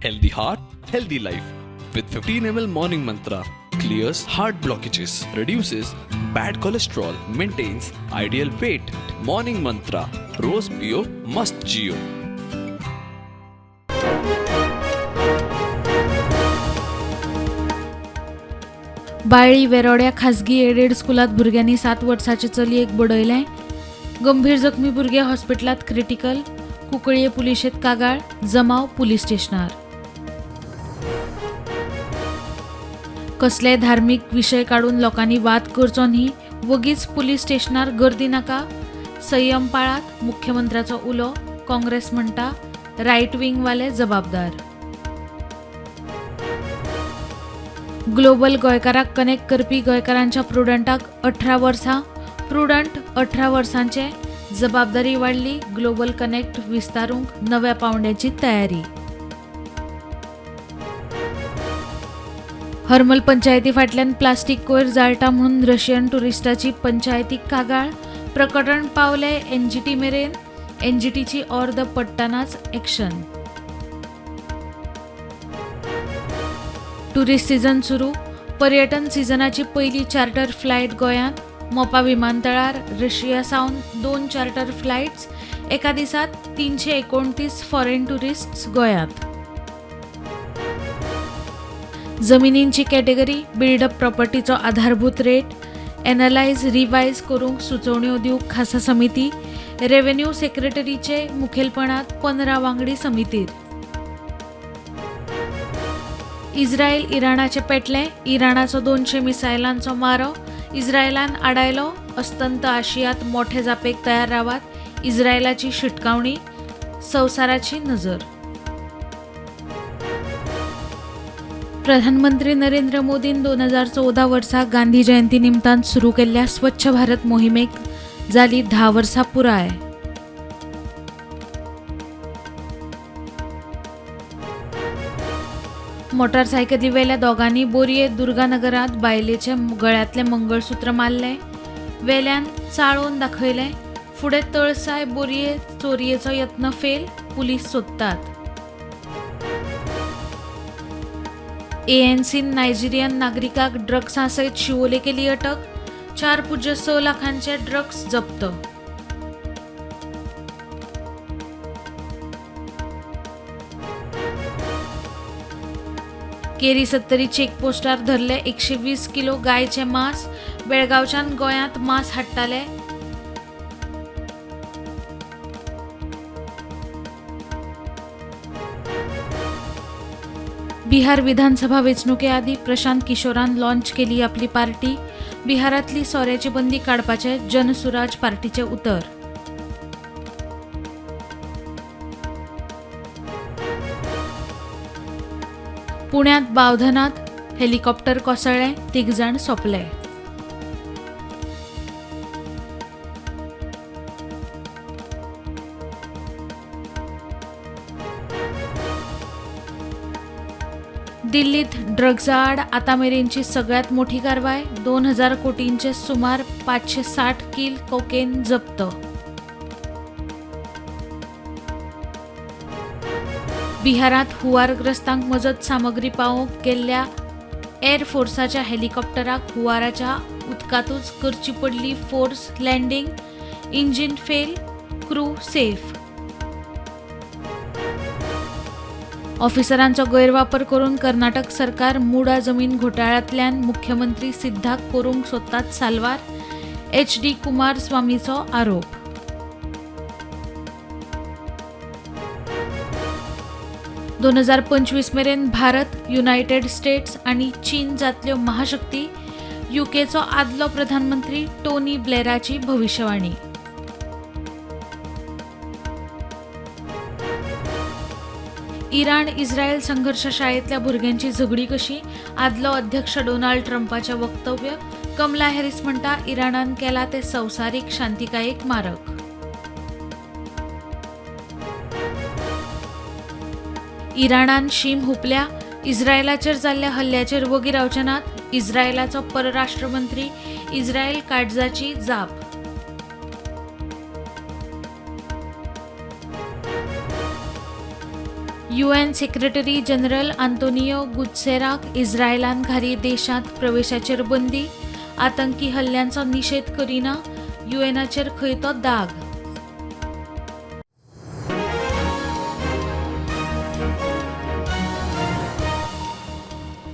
Healthy heart, healthy life. With 15 ml Morning Mantra, clears heart blockages, reduces bad cholesterol, maintains ideal weight. Morning Mantra, Rose Pio, Must Jio. Balli वेरोड्या खाजगी added स्कुलांत भुरग्यांनी 7 वर्सांचे चलयेक बडयलें. गंभीर जखमी भुरगें हॉस्पिटलांत क्रिटिकल. कुंकळये पुलिशेंत कागाळ, जमाव पुलीस स्टेशनार. कसलेय धार्मीक विशय काडून लोकांनी वाद करचो न्ही, वगीच पुलीस स्टेशनार गर्दी नाका, संयम पाळात, मुख्यमंत्र्याचो उलो. काँग्रेस म्हणटा रायट विंगवाले जबाबदार. ग्लोबल गोंयकाराक कनेक्ट करपी गोंयकारांच्या प्रुडंटाक 18 वर्सां, प्रुडंट 18 वर्सांचे जबाबदारी वाडली. ग्लोबल कनेक्ट विस्तारूंक नव्या पावंड्याची तयारी. हरमल पंचायती फाटल्यान प्लास्टीक कोयर जाळटा म्हणून रशियन ट्युरिस्टाची पंचायतीक कागाळ. प्रकरण पावले एनजीटी मेरेन. एनजीटीची ऑर्द पडटनाच एक्शन. ट्युरिस्ट सीझन सुरू. पर्यटन सीझनाची पयली चार्टर फ्लायट गोंयांत. मोपा विमानतळार रशिया सावन 2 चार्टर फ्लायट्स. एका दिसात 329 फॉरेन ट्युरिस्ट्स गोंयांत. जमिनींची कॅटेगरी, बिल्डअप प्रॉपर्टीचो आधारभूत रेट एनलायज रिवायज करूंक सुचोवण्यो दिवंक खासा समिती. रेव्हेन्यू सेक्रेटरीचे मुखेलपणांत 15 वांगडी समितीर. इस्रायल इराणाचे पेटलें. इराणाचो 200 मिसायलांचो मारो इस्रायलान आडायलो. अस्तंत आशियांत मोठे जापेक तयार रावात, इस्रायलाची शिटकावणी. संवसाराची नजर. प्रधानमंत्री नरेंद्र मोदीन 2014 वर्सा गांधी जयंती निमतान सुरू केल्ल्या स्वच्छ भारत मोहिमेक जाली 10 वर्सां पुराय. मोटारसायकलीवेल्या दोगांनी बोरये दुर्गानगरांत बायलेच्या गळ्यांतलें मंगळसूत्र मारलें, वेल्यान चाळोवन दाखयलें. फुडें तळसाय बोरये चोरयेचो यत्न फेल, पुलीस सोदतात. एएनसीन नायजेरियन नागरिकाक ड्रग्सां सयत शिवोले केली अटक. 4.6 लाखांचे ड्रग्स जप्त. केरी सत्तरी चेकपोस्टार धरले 120 किलो गायचे मांस. बेळगांवच्यान गोंयांत मांस हाडटाले. बिहार विधानसभा वेंचणुके आदीं प्रशांत किशोरान लॉन्च केली आपली पार्टी. बिहारांतली सोऱ्याची बंदी काडपाचें जनसुराज पार्टीचें उतर. पुण्यांत बावधनांत हेलिकॉप्टर कोसळ्ळें, 3 जाण सोंपले. दिल्लीत ड्रग्सा आड आतां मेरेनची सगळ्यांत मोठी कारवाय. 2000 कोटींचे सुमार 560 कील कोकेन जप्त. बिहारांत हुंवारग्रस्तांक मजत सामग्री पावोवंक गेल्ल्या एअरफोर्साच्या हेलिकॉप्टराक हुंवाराच्या उदकांतूच करची पडली force landing. Engine fail, crew safe. ऑफिसरांचो गैरवापर करून कर्नाटक सरकार मुडा जमीन घोटाळ्यांतल्यान मुख्यमंत्री सिद्धाक करूंक सोदतात साल्वार, एच.डी. कुमारस्वामीचो आरोप. 2025 मेरेन भारत, युनायटेड स्टेट्स आनी चीन जातल्यो महाशक्ती, युकेचो आदलो प्रधानमंत्री टोनी ब्लेराची भविश्यवाणी. इराण इस्रायल संघर्ष शाळेंतल्या भुरग्यांची झगडी कशी, आदलो अध्यक्ष डोनाल्ड ट्रंपाचें वक्तव्य. कमला हॅरिस म्हणटा इराणान केला ते संवसारीक शांतिकायेक मारक. इराणान शीम हुपल्या, इस्रायलाचेर जाल्ल्या हल्ल्याचेर वगी रावचे नात, इस्रायलाचो परराष्ट्र मंत्री इस्रायल काट्झाची जाप. UN secretary general Antonio गुत्सेराक इस्रायलान घारी देशांत प्रवेशाचेर बंदी. आतंकी हल्ल्यांचो निशेध करिना, युएनाचेर खंय तो दाग.